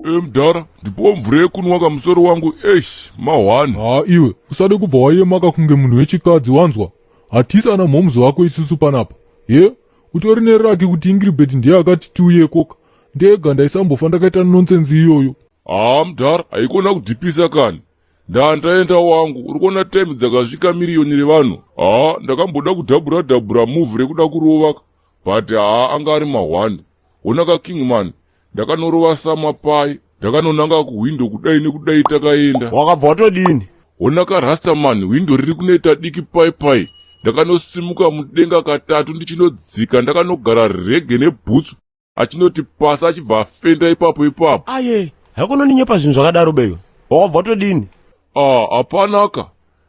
E mudhara, ndipowo mvura yekunwa kamusoro wangu. Eish, mahwani. Haa iwe, usade kubva wayemaka kunge munhu wechikadzi, wanzwa? Hatisi ana mhoms vako isusu panapa. Ye, utori neraki kuti Ingiribet ndiye akati tiuye koka. Ndega ndaisambofa ndakaita nonsense iyoyo. Haa mudhara, haikona kudhipisa kani. Ndandaenda wangu, uri kuona time dzakasvika miriyoni revanhu. Haa, ndakamboda kudhabhura dhabhura move rekuda kurova, but haa anga ari mahwani. Ona ka Kingman, ndakanorova samapai, ndakanonanga kuhwindo kudai nekudai takaenda. Wakabva watodini? Ona ka Rastaman, hwindo riri kunoita diki pai pai. Ndakanosimuka mudenga katatu ndichinodzika, ndakanogara rege nebhutsu achinoti pasi achibva afenda ipapo ipapo. Aye, hakunondinyepa zvinhu zvakadaro beyo. Wakabva watodini? Ah, hapanaka.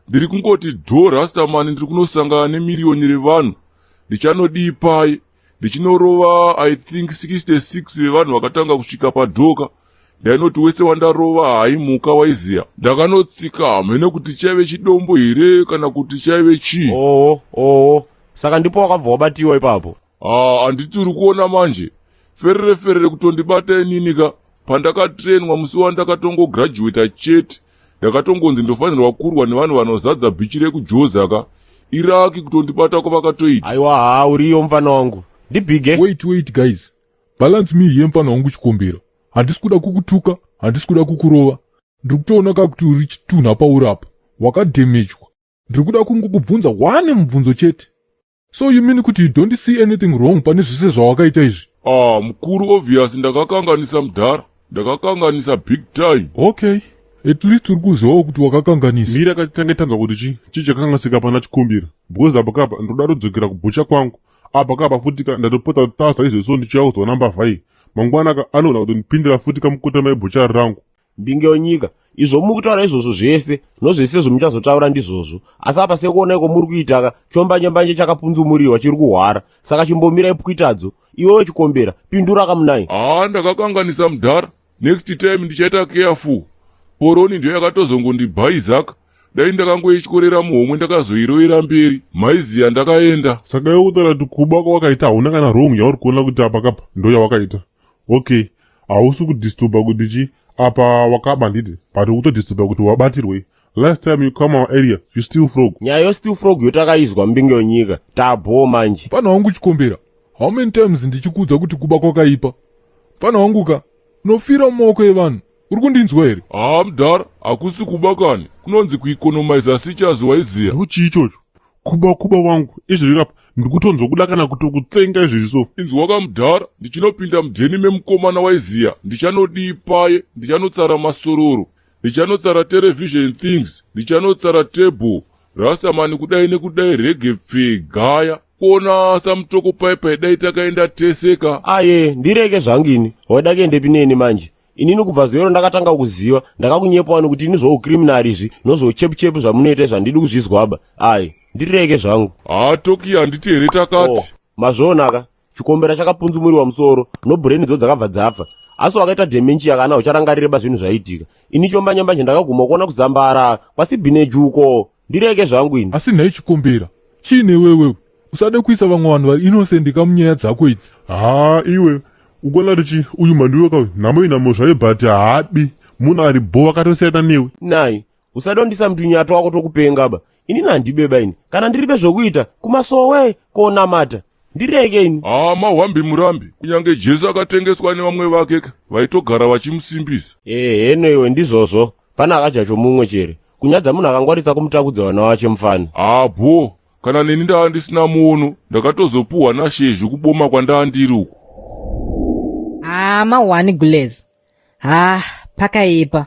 Ndiri kungoti dho Rastaman, ndiri kunosangana nemiriyoni revanhu. Ndichanodii pai? Ndichinorova I think 66 vevanhu vakatanga kusvika padhoka. Ndainoti wese wandarova haimuka waiziya. Ndakanotsika hamene kuti chaive chidombo here kana kuti chaive chii. Oo, oo. Saka ndipo wakabva wabatiwa ipapo. Ah, handiti uri kuona manje. Ferere ferere kutondibata inini ka. Pandakatrenwa musi wandakatongograduata chete. Ndakatongonzi ndofanirwa kurwa nevanhu vanozadza bhichi rekujoza ka. Iraki kutondibata kwavakatoita. Aiwa, haa uriyo mufana wangu. Ndibhige. Wait, wait guys. Balance me here mfana wangu Chikombera. Handisi kuda kukutuka, handisi kuda kukurova. Ndiri kutoona ka kuti uri chitunha pauri apa. Wakadhemejwa. Ndiri kuda kungokubvunza one mubvunzo chete. So you mean kuti you don't see anything wrong pane zvese zvawakaita izvi? Ah, mukuru, obvious ndakakanganisa mudhara. Ndakakanganisa big time. Okay. At least uri kuzivawo kuti wakakanganisa. Mira katitange tanzwa kuti chii chakanganisika pana Chikumbira, because apa kapa ndoda kudzokera kubhucha kwangu. Apa kapa futi ka ndatopota tasa izvozvo ndichiuya kuzoona mbavha iyi. Mangwana ka anoona kutondipindira futi kamukuta maibhuchari rangu. Mbinge wenyika, izvo muri kutaura izvozvo zvese nozvese zvomuchazotaura ndizvozvo, asi apa sekuona iko muri kuitaka chombanje mbanje chakapunzumuriwa chiri kuhwara, saka chimbomirai pwitadzo. Iwewe Chikombera, pindura kamunai. Haa, ndakakanganisa mudhara. Next time ndichaita careful. Poroni ndiyo yakatozongondibhaizaka. Dai ndakangoityorera muhomwe ndakazoirovera mberi. Maiziya ndakaenda. Saka iwe kutaura kuti kuba kwawakaita hauna kana wrong yauri kuona kuti apa kapa ndo yawakaita. Okay, hausi kudisturba kuti chi apa wakaba nditi, but ukutodisturba kuti wabatirwei. Last time you come our area, you steal frog. Nyaya yo steal frog yotakaizwa mbinge wenyika, tabho manje. Mfana wangu Chikombera, how many times ndichikuudza kuti kuba kwakaipa? Mfana wangu ka, unofira mumaoko evanhu. Uri kundinzwa here? Haa mudhara, hakusi kuba kani. Kunonzi kueconomiza sichazi waiziya. Ndochii ichocho? Kuba kuba wangu, izvezvi apa ndikutonzwa kuda kana kutokutsenga izvezvi so. Inzwa kamudhara, ndichinopinda mudheni memukomana waiziya. Ndichanodii paye, ndichanotsara masororo. Ndichanotsara television things, ndichanotsara table. Rastaman kudai nekudai rege pfe gaya. Kuona samutoko pai pai dai takaenda teseka. Aye, ndireke zvangu ini. Waida kuendepi neni manje? Inini kubva zuva ndakatanga kuziva, ndakakunyepawo nekuti ini zvoucriminal izvi nozvouchepuchepu zvamunoita izvi handidi kuzvizwaba. Aye, ndireke zvangu. Haa Toki, handiti here takati. Oh, mazvionaka, Chikombera chakapunzumuriwa musoro nobrain dzo dzakabva dzafa. Asi wakaita dementia kana ucharangarire bazvinhu zvaitika. Ini chombanje mbanje ndakaguma kuona kuzambara kwasibhineji uko. Ndireke zvangu ini. Asi nhai Chikombera, chii newewewe? Usade kuisa vamwe vanhu vari innocent ka munyaya dzako idzi. Haa iwe, ukuona kuti chi uyu mhandu ka nhamo inhamo zvayo but haabi munhu ari bho akatosiyana newe. Nai, usadondisa mutunyato wako tokupenga ba. Inini handibeba ini. Kana ndiribe zvokuita kumasowe konamata. Ndireke ini. Haa mahwambi murambi, kunyange Jesu akatengeswa nevamwe vake ka vaitogara vachimusimbisa. Ehe iwe ndizvozvo. Pane akadya chomumwe chere. Kunyadza munhu akangwarisa kumutakudza vana wache mufana. Haa bho, kana neni ndava ndisina muono, ndakatozopuhwa nashezhu kuboma kwandava ndiri uku. Haa mahwani gulez. Haa pakaipa.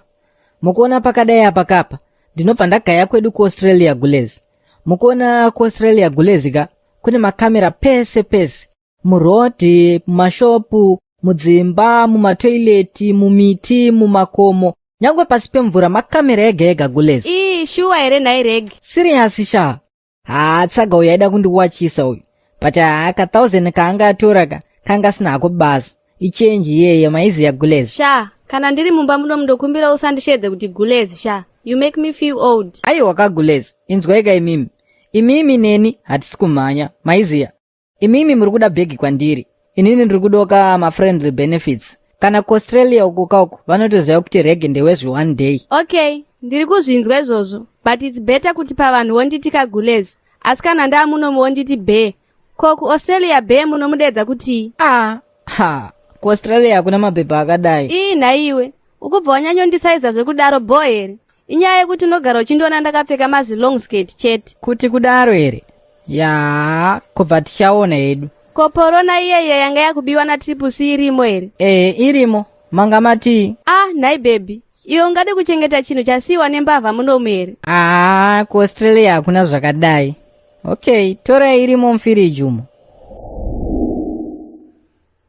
Mukuona pakadai apa kapa, ndinobva ndagaya kwedu kuAustralia gulez. Mukuona kuAustralia gulez ka, kune makamera pese pese. Murodhi, mumashopu, mudzimba, mumatoileti, mumiti, mumakomo, nyangwe pasi pemvura makamera ega ega gulez. Ii, shuwa here nhai Reg? Serious sha. Haa tsaga uyu aida kundiwachisa uyu. But haa ka 1000 kaanga atora ka kanga asina hako basa. Ichenji iyeye maiziya gulez. Sha, kana ndiri mumba muno mundokumbira usandishedze kuti gulez sha. You make me feel old. Aiwa ka gulez, inzwai ka imimi. Imimi neni hatisi kumhanya, maiziya. Imimi muri kuda bhegi kwandiri. Inini ndiri kudoka ma friendly benefits. Kana kuAustralia uko kauko vanotoziva kuti rege ndewezve one day. Okay, ndiri kuzvinzwa izvozvo, but its better kuti pavanhu wonditi kagulezi, asi kana ndaamunomu wonditi bee. Ko kuAustralia bee munomudedza kutii? Ah, ha, kuAustralia hakuna mabhebha akadai. Ii nhaiwe, ukubva wanyanyondisaiza zvekudaro bho here? Inyaya yekuti unogara uchindiona ndakapfeka mazi long skirt chete. Kuti kudaro here? Ya, kubva tichaona hedu. Ko porona iyeye yanga yakubiwa naTriple C irimo here? Ee, irimo. Manga matii? Ah, nhai baby, iwe ungade kuchengeta chinhu chasiyiwa nembavha munomu here? Ah, kuAustralia hakuna zvakadai. Okay, torai irimo mufiriji umo.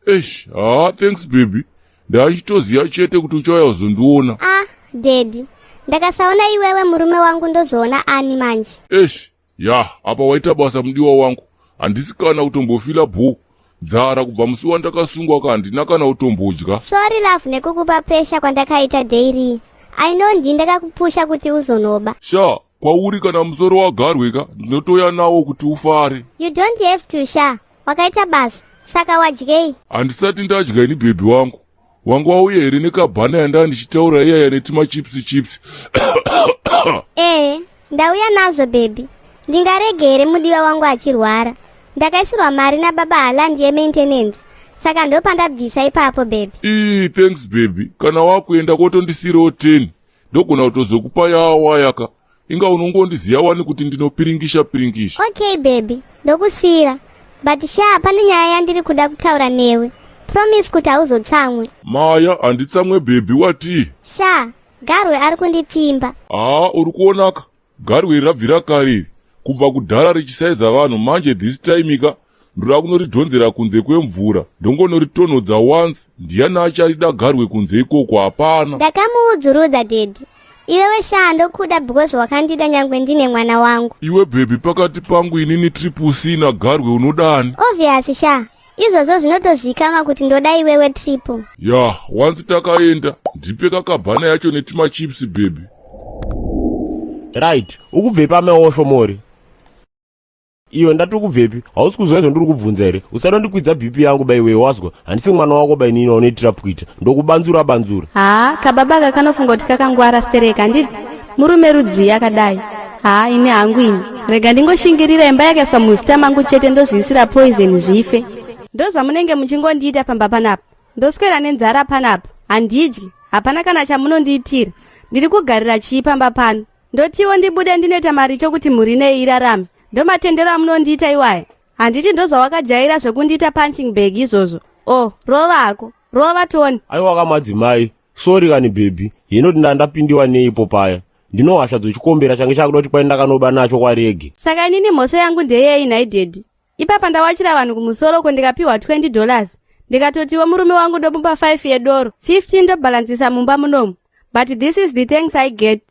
Eish, haa, thanks baby. Ndachitoziva chete kuti uchauya kuzondiona. Ah, daddy, ndakasaona iwewe murume wangu ndozoona ani manje? Eish, ya, apa waita basa mudiwa wangu. Handisi kana kutombofila bho. Nzara kubva musi wandakasungwa ka handina kana kutombodya. Sorry love nekukupa pressure kwandakaita daily. I know ndini ndakakupusha kuti uzonoba. Sha, kwauri kana musoro wagarwe ka ndinotoya nawo kuti ufare. You don't have to sha. Wakaita basa. Saka wadyei? Handisati ndadya ini baby wangu. Wangu wauya here nekabhana yandaa ndichitaura iyaya netimachips chips? Ee, ndauya nazvo baby. Ndingarege here mudiwa wangu achirwara? Ndakaisirwa mari nababa Haaland yemaintenance. Saka ndopandabvisa ipapo baby. Ii, thanks baby. Kana wakuenda kotondisirawo 10. Ndogona kutozokupa yawayaka. Inga unongondiziya wani kuti ndinopiringisha piringisha. Okay baby, ndokusiyira. But sha, pane nyaya yandiri kuda kutaura newe. Promise kuti hauzotsamwe. Maya, handitsamwe baby watii? Sha, Garwe ari kundipfimba. Haa, uri kuonaka. Garwe iri rabvira kare iri. Kubva kudhara richisaiza vanhu manje this time ka ndoda kunoridhonzera kunze kwemvura. Ndongonoritonhodza once, ndiyani acharida garwe kunze ikoko hapana. Ndakamuudzurudza daddy. Iwewe sha ndokuda because wakandida nyangwe ndine mwana wangu. Iwe baby pakati pangu inini Triple C nagarwe unodani? Obvious sha. Izvozvo zvinotozikanwa kuti ndoda iwewe Triple. Ya, once takaenda, ndipe kakabhana yacho netimachips baby. Right, ukubvepi amewosho mori? Iwe ndati ukubvepi? Hausi kuzwa izvo ndiri kubvunza here? Usanondikwidza BP yangu baiwe wazwa. Handisi mwana wako bainini waunoitira kuita. Ndokubanzura banzura. Haa, kababa aka kanofunga kuti kakangwara stereka handiti? Murume rudzii akadai? Haa, ini hangu ini. Rega ndingoshingirira imba yakaiswa muzita mangu chete ndozviisira poison zvife. Ndozvamunenge muchingondiita pamba panapa. Ndoswera nenzara panapa. Handidyi. Hapana kana chamunondiitira. Ndiri kugarira chii pamba pano? Ndotiwo ndibude ndinoita maricho kuti mhuri inei irarame. Ndomatendero amunondiita iwaya. Handiti ndozvawakajaira zvekundiita punching bag izvozvo. Oh, rova hako. Rova Tony. Aiwa kamadzimai. Sorry kani baby. Yenoti ndandapindiwa neipo paya. Ndinohasha dzochikombera change chakuda kuti kwai ndakanoba nacho kwarege. Saka inini mhosva yangu ndeyei nhai daddy? Ipapa ndawachira vanhu kumusoro uko ndikapiwa $20. Ndikatotiwo murume wangu ndomupa 5 yedoro. 15 ndobhalansisa mumba munomu. But this is the thanks I get.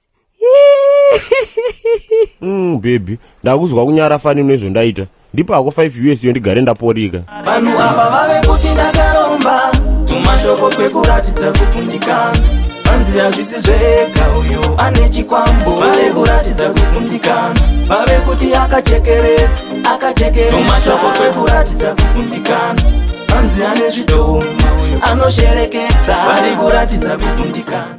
Baby, ndakuzwa kunyara fani nezvondaita. Ndipo hako 5 US yo ndigare ndaporika. Vanhu ava vave kuti ndakaromba, tumashoko kwekuratidza kukundikana. Vanzi hazvisi zvega, uyu ane chikwambo. Vave kuratidza kukundikana, vave kuti akachekeresa, akachekeresa. Tumashoko kwekuratidza kukundikana, vanzi ane zvidhoma, uyu anoshereketa. Vari kuratidza kukundikana.